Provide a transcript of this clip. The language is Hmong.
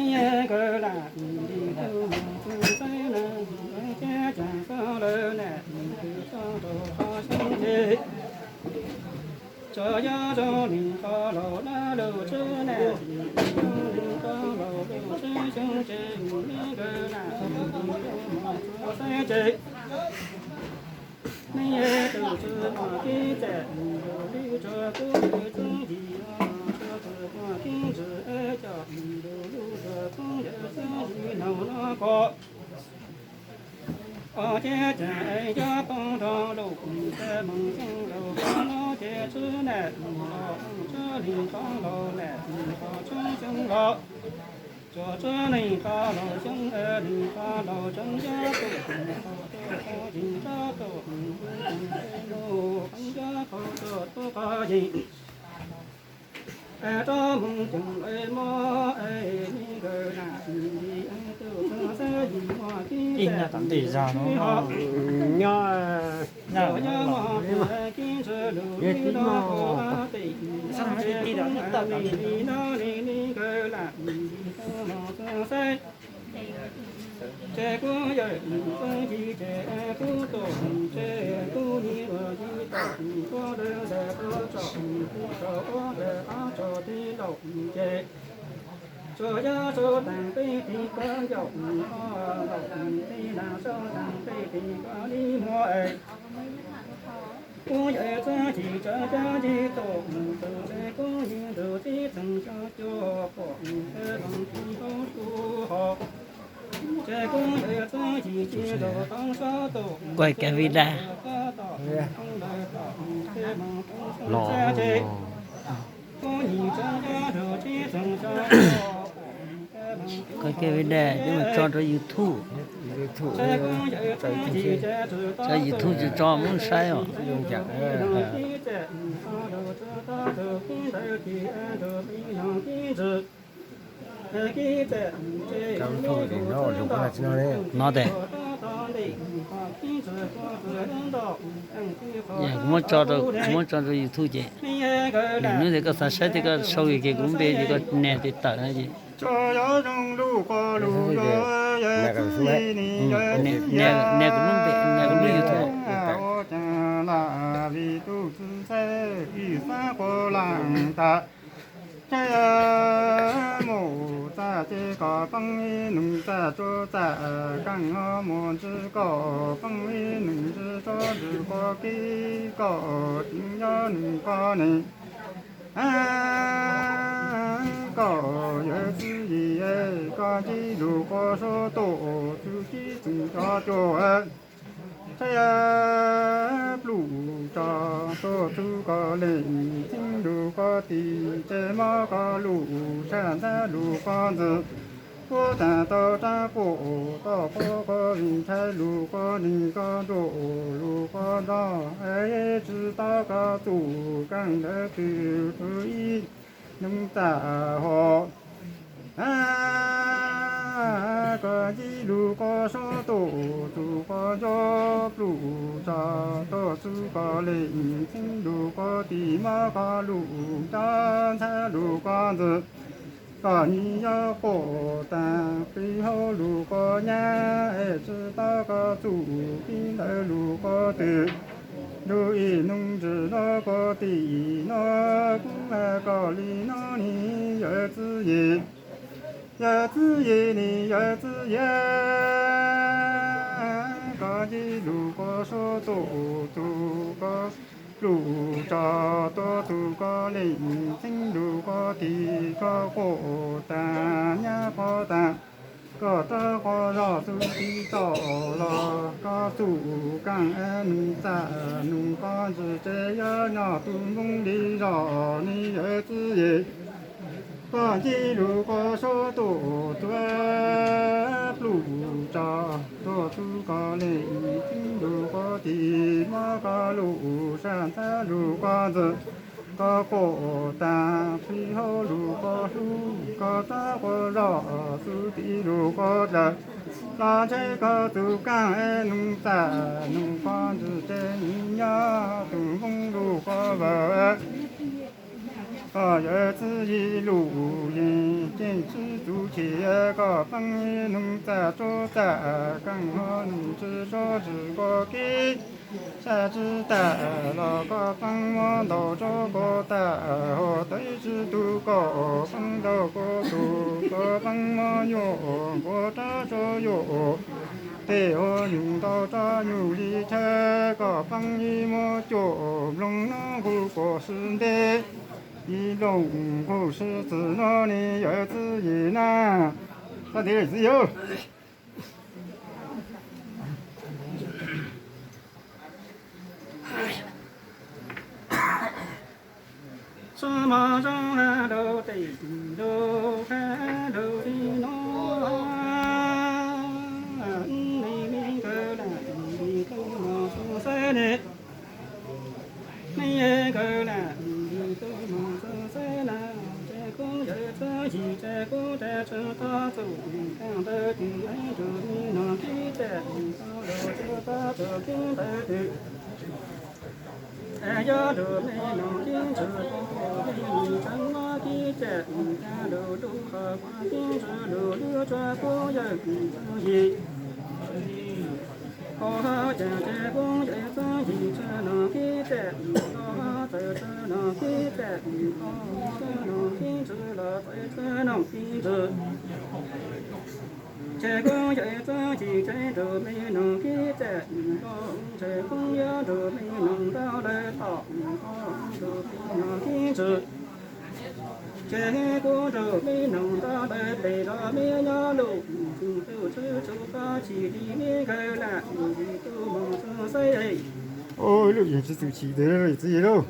Nkawd lam nti tus mus txog xeeb na, ces cas xav lawm na, tus txog rau qhov xeeb ces tsuas yog zoo li qhov laus laj lus tswb na, zoo li qhov laus lus tswb xyoo ces nkawd lam nti tus mus txog xeeb ces nej tus tswv muaj kev cai, lus lub tsuas kub lub txeeb yim, tsuas tus muaj kev ntxwv es coj lus lub tsuas kub yawm txwv yim no no ko. Ua ciav cas es cov poob nrog lus, cas mus xyoo laus qhov no ces tswv na, los tswv li qhov laus na, qhov tswv xyoo los. Tsuas tswv li qhov laus xyoo, li qhov laus tseem cov tus, qhov tus qhov yim cov tus, qhov tus qhov yim. Es rov mus ceev lawv mog, es nkawd lam li tus txog xeeb yim muaj kev cai ntawm zog no. Nyob nyob muaj kev ntxwv lus lub no ua tim no ces kuv li no li li nkawd lam li tus mus txog xeeb. Ces kuv yawm txwv yim ces kuv tuaj, ces kuv yim ua yim tom kuv dawb ntawm kuv tsom, kuv tsom ua ntawm qab tsom tij laum ces tsuas yog sau tag peb tis koj yaum, koj laum tij na, sau tag peb tis koj li muag es. Kuv yawm txwv yim tso cov yim tuaj, tus ces kuv yim ntus tib txeeg cov cuaj puas, ces los tib hauv tub hos. Ces kuv yawm txwv yim cia los tau sab tuaj, kuv yawm txwv yim cia los tau sab tuaj, ces kuv yim tso cov ntus tib txeeg cov cuaj puas. Koj ke video coj mus tso rau YouTube. Tso YouTube tso tso muab saib os. No tes. Kuv muab tso rau, kuv muab tso rau YouTube ces lwm hnub tias koj xav saib thiab koj sau ces kuv lub npe ces koj nias tes tawm no ces. Tsuas yog zoo lub qhov lus zoo, yog txwv yim ni, yog txwv yim, nias kuv lub npe, nias kuv lub YouTube. Ua cas lam vim tus txwv ntxhais ib xav quas lam tas. Ces mus txaj ces kom poob ib nus txaj, tsuas txaj keej ho mus ntsis kom poob ib nus ntsis, tsuas ntsis quas kib kom tsis nyob nws koj ni. Koj yawm txwv yim, koj ncig lus quas suav tuaj txug tib txeeg cov cuaj, ces pluj tso tuaj txug koj leej txheeb lus quas tim, ces mob koj lus saj ntxhab lus quas ntxwg, puab tag tau rab quaj toj quas quas vim ntshai lus quas neeg koj nruab lus quas nrog, es tsis tau koj txuj keej ntawd twg txug ib nus txaj hos. Koj ncig lus quas suav tuaj txug quas ntsuab, pluj tso tuaj txug koj leej txheeb lus quas tim, mob koj lus saj ntxhab lus quas ntxwg, koj nyiam yog quaj tag plig hauv lus quas nyab, es tsis tau koj txuj kev ntawd lus quas twg, lub ib nus ntsis no quas tim no, kuv hais koj li no ni, yawm txwv yim, yawm txwv yim ni, yawm txwv yim, koj ncig lus quas suav tuaj txug koj, pluj tso tuaj txug koj leej txheeb lus quas tim, koj quaj tag nyab quaj tag, koj rov quas zog txug tim toj los, koj txuj keej es nus txaj nus quas ntsis, ces yog nyob tus npoo li zog ni, yawm txwv yim. Koj ncig lus quas suav tuaj txug, pluj tso tuaj txug koj leej txheeb lus quas tim, mob koj lus saj ntxhab lus quas ntxwg, koj quaj tag plig hauv lus quas hlub, koj rov quas zog txug tim lus quas dlawg, los ntshe koj txuj keej es nus txaj nus quas ntsis, ces nws nyob tus npoo lus quas vawg. Koj yawm txiv yim lub yeej ceeb tsis txuj ci, koj pheej yim noog txaj tsuag txaj keeb, ho nws tsis tso tsis koj kev, sab tsis tag los koj pheej muab ntaus tso koj tag, ho tev tsis tu koj pheej ntaus koj tus, koj pheej muab nyuaj nquag rab tso yuam, tej ho nyuj ntau rab nyuj li chaw, koj pheej yim muab cuam mloog no hu kom sib ntev, yim looj hu sib txwv no ne yawm txiv yim na. Koj ntev txiv yim. Sib mos zoo hab rau tes rau hab rau li no, me me kawg lam me kawg mos zoo xwb ne. Me kawg lam me kawg mos zoo xwb na. Tsa koob yawm txiv yim, tsa koob tsa tsi tob txuj kaaj ntawd twg, rua me noog kib tsa tug tau los tsi tob txuj kaaj ntawd twg. Yob rua me noog kib ntsis, me noog tseem mob kib tsa tug, kab rua lub qhov kib ntsis lug lub tsa koob yawm txiv yim. Ho hab cas tsa koob yawm txiv yim tsi noog kib tsa tug, ho hab txawm tsi noog kib tsa tug, ho tsi noog kib ntsis los txawm tsi noog kib ntsis. Tsa koob yawm txiv yim, tsa rua me noog kib tsa tug, ho tsa koob yob rua me noog ntau lawm tom, ho rua me noog kib ntsis. Tsa koob rua me noog ntau lawm pem zos me nyob lug, tug txuj tsi txuj tob tsi li me kawg lam tug mos zoo xwb. Ib lub yeej tsi txuj ci tug txiv yim lauj.